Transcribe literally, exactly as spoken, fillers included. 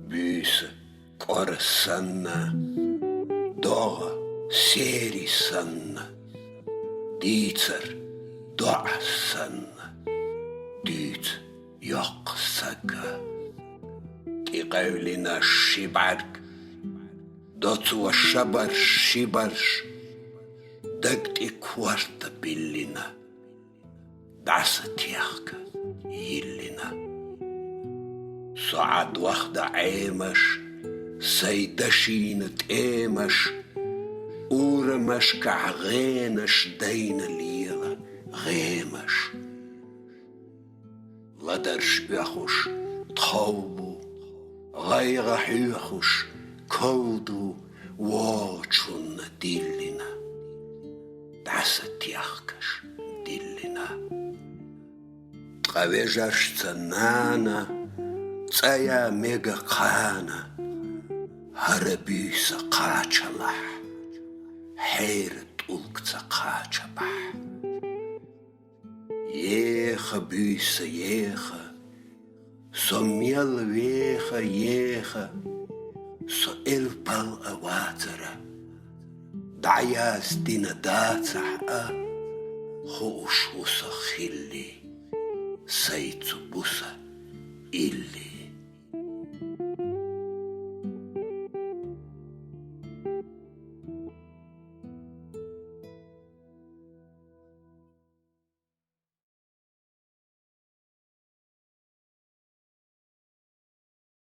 Буьйса кӀора санна, догӀа сери санна, дийцар доӀа санна, дуьйцу йоккха сага. ТӀекъевлина ши бӀаьрг, доцо шабарш, ши барш, даг тӀе корта биллина, дӀасатехка йиллина. Со Ӏа дохда Ӏемаш, сайн дашийна тӀемаш, урамашкахь гӀенаш дайна лела гӀемаш. Ладарш оьхуш тхов бу, гӀайгӀа хьоьхуш ков ду, вогӀучунна диллина, дӀасатехкаш диллина. Ткъа вежаршца нана, цӀа я мега кхана, хӀара буьйса кхачалахь, хьеран тӀулгца кхача бахь. Еха, буьйса, еха, со мел веха, еха, со элпал а вацара. ДӀаяздина дацахь а, хууш ву со хилли, сайцу буса илли.